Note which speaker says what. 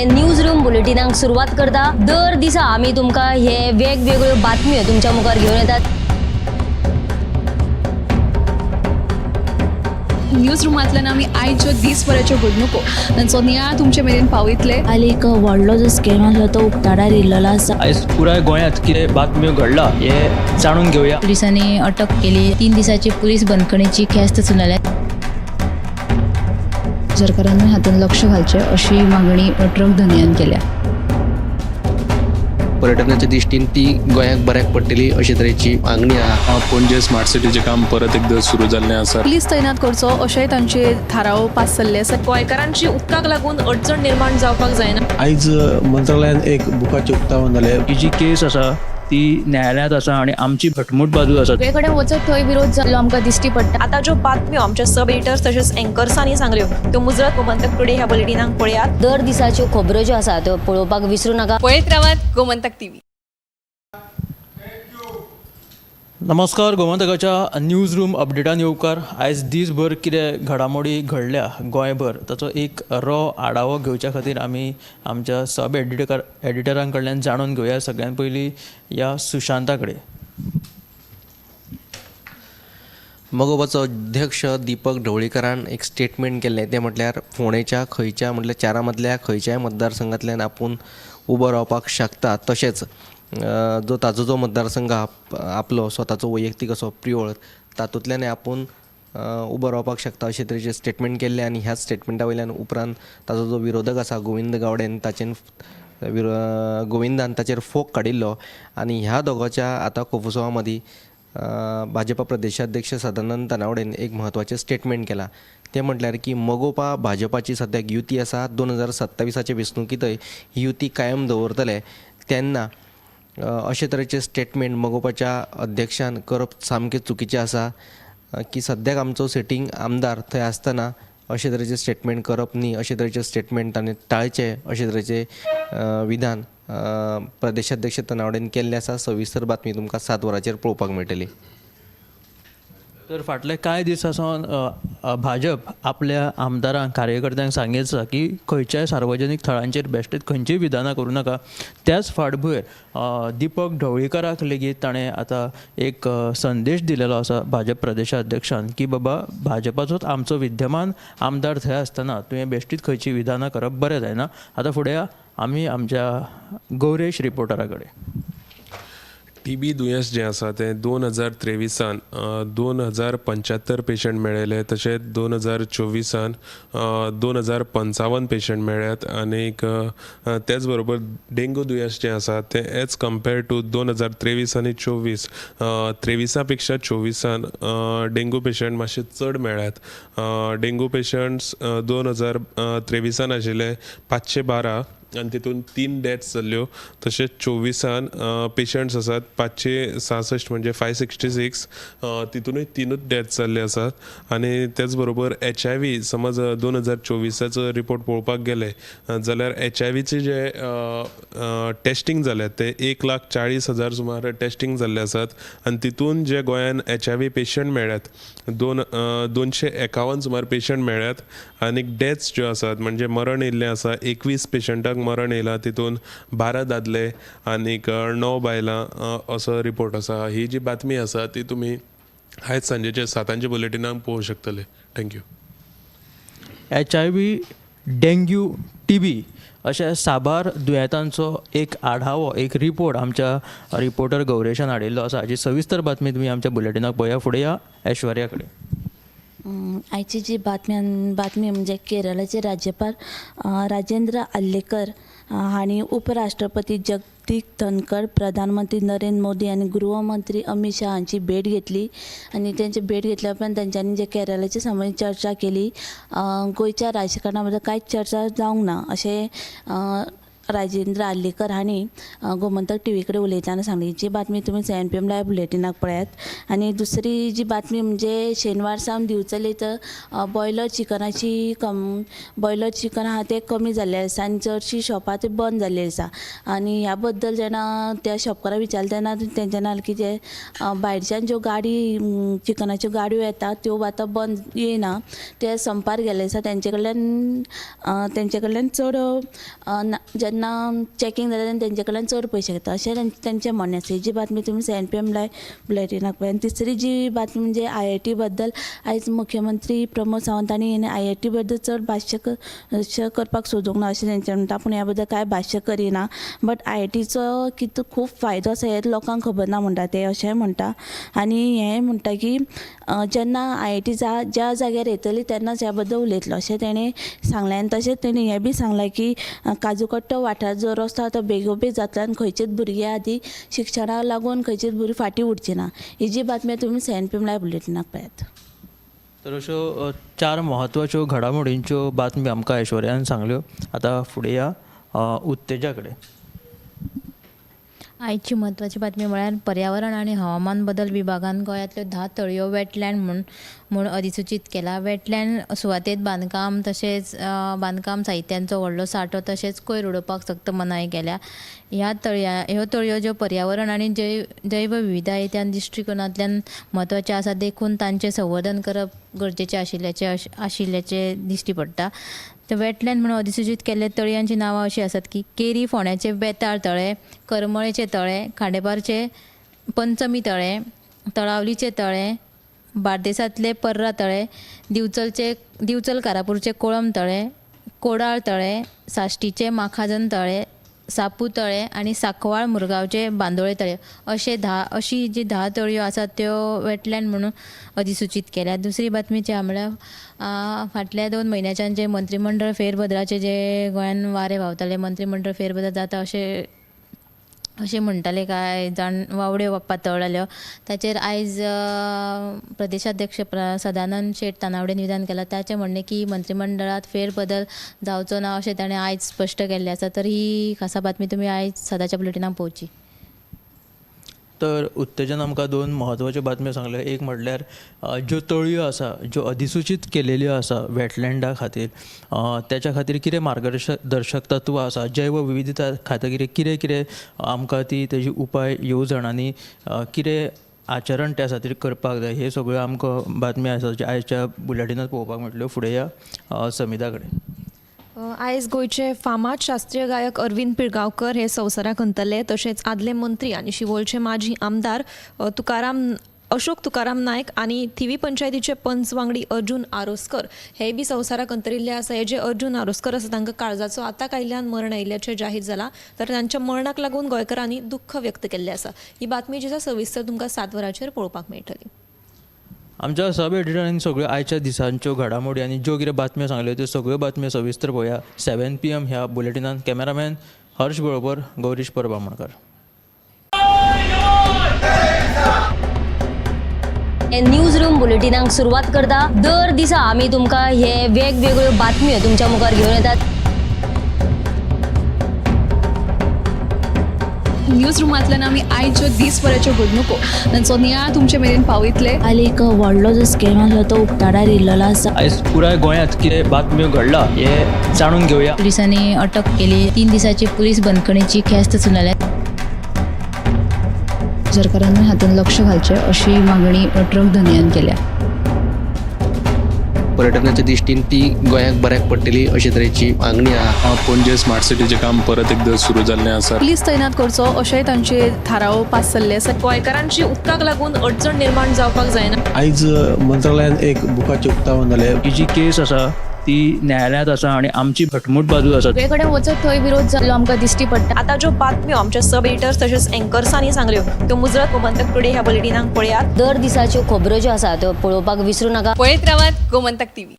Speaker 1: News room बुलेटिनाक सुरवात करता. दर दिसा आमी तुमकां हे वेगवेगळ्यो बातम्यो तुमच्या मुखार घेवन येतात.
Speaker 2: न्यूज रुमांतल्यान आमी आयच्यो दीसभराच्यो घडणुको तांचो नियाळ तुमचे मेरेन पावयतले.
Speaker 3: काल एक व्हडलो जो स्कॅम आसलो तो उक्ताडार येयल्लो आसा.
Speaker 4: आयज पुराय गोंयांत कितें बातम्यो घडला हें जाणून घेवया.
Speaker 5: पोलिसांनी अटक केली. 3 दिसाची पोलीस बंदखणीची ख्यास्त सुनायल्या.
Speaker 6: सरकारानूय हातूंत लक्ष घालचें अशी मागणी ट्रक धनयान केल्या.
Speaker 7: पर्यटनाच्या दृश्टीन ती गोंयाक बऱ्याक पडटली अशे तरेची मागणी आहा.
Speaker 8: पणजे स्मार्ट सिटीचें काम परत एकदां सुरू जाल्लें आसा.
Speaker 2: पुलीस तैनात करचो अशेंय तांचे थाराव पास जाल्ले आसा.
Speaker 9: गोंयकारांची उदकाक लागून अडचण निर्माण जावपाक जायना.
Speaker 10: आयज मंत्रालयान एक बुकाचें उक्तावण जालें.
Speaker 4: ही जी केस आसा ती न्यायालयांत आसा आनी आमची घटमूट बाजू आसा.
Speaker 5: सगळे कडेन वचत थंय विरोध जाल्लो आमकां दिश्टी पडटा.
Speaker 9: आतां ज्यो बातम्यो आमच्या सब एडिटर्स तशेंच एंकर्सांनी सांगल्यो त्यो मुजरत गोमंतक टुडे ह्या बुलेटिनाक पळयात.
Speaker 1: दर दिसाच्यो खबरो ज्यो आसा त्यो पळोवपाक विसरू नाका.
Speaker 2: पळयत रावात गोमंतक टीव्ही.
Speaker 4: नमस्कार, गोमंतकाच्या न्यूज रूम अपडेटान येवकार. आयज दीसभर कितें घडामोडी घडल्या गोंयभर ताचो एक रॉ आढावो घेवच्या खातीर आमी आमच्या सब एडिटरां कडल्यान जाणून घेवया. सगळ्यान पयलीं ह्या सुशांता कडेन.
Speaker 7: मगोबाचो अध्यक्ष दीपक ढवळीकरान एक स्टेटमेंट केल्लें, तें म्हटल्यार फोंडेच्या खंयच्या म्हटल्यार चारा मदल्या खंयच्याय मतदारसंघांतल्यान आपूण उबो रावपाक शकता. तशेंच जो ताजो जो मतदारसंघ आपलो स्वताचो वैयक्तीक असो प्रियोळ तातूंतल्यान आपूण उबो रावपाक शकता अशे तरेचें स्टेटमेंट केल्लें. आनी ह्याच स्टेटमेंटा वयल्यान उपरांत ताजो जो विरोधक आसा गोविंद गावडेन ताचेन गोविंदान ताचेर फोग काडिल्लो आनी ह्या दोगांच्या आतां कोफुसोवा मदीं भाजपा प्रदेशाध्यक्ष सदानंद तानावडेन एक म्हत्वाचें स्टेटमेंट केलां. तें म्हटल्यार की मगोपा भाजपाची सद्याक युती आसा. 2027 वेंचणुकींतय ही युती कायम दवरतले. तेन्ना अशे तरेचें स्टेटमेंट मगोपाच्या अध्यक्षान करप सामकें चुकीचें आसा की सद्याक आमचो सिटींग आमदार थंय आसतना अशे तरेचें स्टेटमेंट करप न्ही, अशे तरेचें स्टेटमेंट ताणें टाळचें अशे तरेचें विधान प्रदेशाध्यक्ष तानावडेन केल्लें आसा. सविस्तर बातमी तुमकां 7 वरांचेर पळोवपाक मेळटली.
Speaker 4: तर फाटले कांय दीस सावन भाजप आपल्या आमदारांक कार्यकर्त्यांक सांगीत आसा की खंयच्याय सार्वजनीक थळांचेर बेश्टेच खंयचीय विधानां करूं नाका. त्याच फाटभुंयेर दीपक ढवळीकराक लेगीत ताणें आतां एक संदेश दिलेलो आसा भाजप प्रदेशाध्यक्षान की बाबा भाजपाचोच आमचो विद्यमान आमदार थंय आसतना तुवें बेश्टीच खंयची विधानां करप बरें जायना. आतां फुडें आमी आमच्या गौरेश रिपोर्टरा कडेन.
Speaker 8: टीबी दुयेंस जें आसा तें 2023 2075 पेशंट मेळ्ळे, तशेंच 2024 2055 पेशंट मेळ्ळ्यात. आनीक तेच बरोबर डेंगू दुयेंस जें आसा तें एज कम्पेर्ड टू 2023 आनी 24, 23 पेक्षा 24 डेंगू पेशंट मातशे चड मेळ्ळ्यात. डेंगू पेशंट्स 2023 आशिल्ले 512 आनी तितून 3 डेथ्स जाल्ल्यो. तशेंच 24 पेशंट्स आसात 566 म्हणजे 566, तितूनय 3 डेथ्स जाल्ले आसात. आनी तेच बरोबर HIV समज 2024 रिपोर्ट पळोवपाक गेले जाल्यार HIVचे जे टेस्टींग जाले ते 1,40,000 सुमार टेस्टींग जाल्ले आसात. आनी तितून जे गोंयान HIV patient मेळ्ळ्यात 251 सुमार पेशंट मेळ्ळ्यात. आनी डेथ्स ज्यो आसात म्हणजे मरण येयल्लें आसा 21 पेशंटाक मरण येयलां, तितून 12 दादले आनीक 9 बायलां असो रिपोर्ट आसा. ही जी बातमी आसा ती तुमी आयज सांजेचे 7 बुलेटिनाक पळोवंक शकतले. Thank you.
Speaker 4: HIV, dengue, TB अशा साबार दुयेंतांचो एक आढावो, एक रिपोर्ट आमच्या रिपोर्टर गौरेशान हाडिल्लो आसा. हाची सविस्तर बातमी तुमी आमच्या बुलेटिनाक पळया. फुडें या ऐश्वर्या कडेन.
Speaker 3: आयची जी बातमी म्हणजे केरळाचे राज्यपाल राजेंद्र आर्लेकर हांणी उपराष्ट्रपती जगदीप धनखड, प्रधानमंत्री नरेंद्र मोदी आनी गृहमंत्री अमीत शाह हांची भेट घेतली आनी तेंची भेट घेतल्या उपरांत तेंच्यांनी जे केरळाचे संबंदीत चर्चा केली. गोंयच्या राजकारणा बद्दल कांयच चर्चा जावंक ना अशें राजेंद्र आर्लेकर हांणी गोमंतक टी व्ही कडेन उलयतना सांगली. जी बातमी तुमी 7 PM live बुलेटिनाक पळयात. आनी दुसरी जी बातमी म्हणजे शेनवार सावन दिवचले तर बॉयलर चिकनाची बॉयलर चिकन आहा तें कमी जाल्लें आसा आनी चडशीं शॉपां ती बंद जाल्लीं आसा. आनी ह्या बद्दल जेन्ना त्या शॉपकाराक विचारलें तेन्ना तेंच्यांनी सांगलें की जे भायरच्यान ज्यो गाडी चिकनाच्यो गाडयो येता त्यो आतां बंद येयना, ते संपार गेल्ले आसा. तेंचे कडल्यान चड जेन्ना चॅकींग जाता तेन्ना तेंचे कडल्यान चड पयशे घेता अशें तेंचें म्हणणें आसा. ही जी बातमी तुमी 7 PM live बुलेटिनाक पळय. आनी तिसरी जी बातमी म्हणजे IIT बद्दल आयज मुख्यमंत्री प्रमोद सावंत हांणी IIT बद्दल चड भाश्य करपाक सोदूंक ना अशें तेंचें म्हणटा, पूण ह्या बद्दल कांय भाश्य करिना. बट IITचो कितें खूब फायदो आसा हें लोकांक खबर ना म्हणटा ते, अशेंय म्हणटा. आनी हेंय म्हणटा की जेन्ना IIT ज्या जाग्यार येतली तेन्नाच ह्या बद्दल उलयतलो अशें तेणें सांगलें. आनी तशेंच तेणें हें बी सांगलें की काजुकट्टो वाठार जो रस्तो आसा तो बेगोबेग जातलो आनी खंयचीच भुरगीं आदी शिक्षणाक लागून खंयचीच भुरगीं फाटीं उरची ना. ही जी बातमी तुमी 7 PM live बुलेटिनाक पळयात.
Speaker 4: तर अश्यो 4 म्हत्वाच्यो घडामोडींच्यो बातम्यो आमकां ऐश्वर्यान सांगल्यो. आतां फुडें या उत्तेजा कडेन.
Speaker 5: आयची म्हत्वाची बातमी म्हळ्यार पर्यावरण आनी हवामान बदल विभागान गोंयांतल्यो 10 तळयो वेटलँड म्हूण अधिसुचीत केला. वेटलँड सुवातेंत बांदकाम तशेंच बांदकाम साहित्यांचो व्हडलो सांठो तशेंच कोयर उडोवपाक सक्त मनाय केल्या. ह्यो तळयो ज्यो पर्यावरण आनी जैव विविधतायेच्या दृश्टिकोनांतल्यान म्हत्वाच्यो आसा, देखून तांचें संवर्धन करप गरजेचें आशिल्ल्याचें दिश्टी पडटा. तर वेटलँड म्हणून अधिसुचीत केल्ल्या तळयांची नांवां अशीं आसात की केरी फोंड्याचें बेताळ तळें, करमळेचें तळें, खांडेपारचें पंचमी तळें, तळावलीचें तळें, बार्देसांतलें पर्रा तळें, दिवचल कारापूरचें कोळम तळें, कोडाळ तळें, साश्टीचें माखाजन तळें, सापू तळें आनी सांकवाळ मुरगांवचें बांदोळे तळें. अशी जी 10 तळयो आसात त्यो वेटलँड म्हणून अधिसुचीत केल्या. दुसरी बातमी जी म्हळ्यार फाटल्या 2 म्हयन्याच्यान जे मंत्रीमंडळ फेरबदलाचे जे गोंयान वारें व्हांवतालें, मंत्रीमंडळ फेरबदल जाता अशें म्हणटाले कांय जाण वावड्यो पातळ्ळ्यो. ताचेर आयज प्रदेशाध्यक्ष सदानंद शेट तानावडेन विधान केलां. ताचें म्हणणें की मंत्रीमंडळांत फेरबदल जावचो ना अशें ताणें आयज स्पश्ट केल्लें आसा. तर ही खासा बातमी तुमी आयज सदाच्या बुलेटिनाक पळोवची.
Speaker 4: तर उत्तेजन आमकां 2 म्हत्वाच्यो बातम्यो सांगल्यो. एक म्हणल्यार ज्यो तळयो आसा, ज्यो अधिसुचीत केलेल्यो आसा वेटलँडा खातीर, तेच्या खातीर कितें मार्गदर्शक तत्वां आसा, जैव विविधता खातीर कितें कितें आमकां ती तेजी उपाय येवजण आनी कितें आचरण त्या खातीर करपाक जाय, हे सगळ्यो आमकां बातम्यो आसा ज्यो आयच्या बुलेटिनांत पळोवपाक मेळटल्यो. फुडें या समिधा कडेन.
Speaker 9: आयज गोंयचे फामाद शास्त्रीय गायक अरविंद पिळगांवकर हे संवसाराक अंतरले. तशेंच आदले मंत्री आनी शिवोलचे माजी आमदार अशोक तुकाराम नायक आनी थिवी पंचायतीचे पंच वांगडी अर्जुन आरोसकर हे बी संवसाराक अंतरिल्ले आसा. हे जे अर्जुन आरोसकर आसा तांकां काळजाचो आताक आयिल्ल्यान मरण आयिल्ल्याचें जाहीर जालां. तर तांच्या मरणाक लागून गोंयकारांनी दुख्ख व्यक्त केल्लें आसा. ही बातमी जी आसा सविस्तर तुमकां 7 वरांचेर पळोवपाक मेळटली.
Speaker 4: आमच्या सब एडिटरांनी सगळ्यो आयच्या दिसांच्यो घडामोडी आनी ज्यो कितें बातम्यो सांगल्यो त्यो सगळ्यो बातम्यो सविस्तर पळोवया 7 PM ह्या बुलेटिनान. कॅमेरामॅन हर्ष बरोबर गौरीश परब आमोणकर.
Speaker 1: न्यूज रूम बुलेटिनाक सुरवात करता. दर दिसा आमी तुमकां हे वेगवेगळ्यो बातम्यो तुमच्या मुखार घेवन येतात.
Speaker 2: न्यूज रुमांतल्यान आमी आयच्यो दीसभराच्यो घडणुको तांचो नियाळ तुमचे मेरेन पावयतले.
Speaker 3: काल एक व्हडलो जो स्कॅम आसलो तो उक्ताडार येयल्लो आसा.
Speaker 4: आयज पुराय गोंयांत कितें बातम्यो घडला हें जाणून घेवया.
Speaker 5: पुलिसांनी अटक केली. 3 दिसाची पुलीस बंदखणीची ख्यास्त सुनायल्या.
Speaker 6: सरकारान हातूंत लक्ष घालचें अशी मागणी ट्रक धनयान केल्या.
Speaker 7: पर्यटनाच्या दृश्टीन ती गोंयाक बऱ्याक पडटली अशे तरेची मागणी आहा.
Speaker 8: पणजे स्मार्ट सिटीचें काम परत एकदां सुरू जाल्लें आसा.
Speaker 2: पुलीस तैनात करचो अशेंय तांचे थाराव पास जाल्ले आसा.
Speaker 9: गोंयकारांची उदकाक लागून अडचण निर्माण जावपाक जायना.
Speaker 10: आयज मंत्रालयान एक बुकाचें उक्तावण जालें.
Speaker 4: ही जी केस आसा ती न्यायालयांत आसा आनी आमची घटमूट बाजू आसा.
Speaker 6: सगळे कडेन वचत थंय विरोध जाल्लो आमकां दिश्टी पडटा.
Speaker 9: आतां ज्यो बातम्यो आमच्या सब एडिटर्स तशेंच एंकर्सांनी सांगल्यो त्यो मुजरत गोमंतक टुडे ह्या बुलेटिनाक पळयात.
Speaker 1: दर दिसाच्यो खबरो ज्यो आसा त्यो पळोवपाक विसरूं नाका.
Speaker 2: पळयत रावात गोमंतक टीव्ही.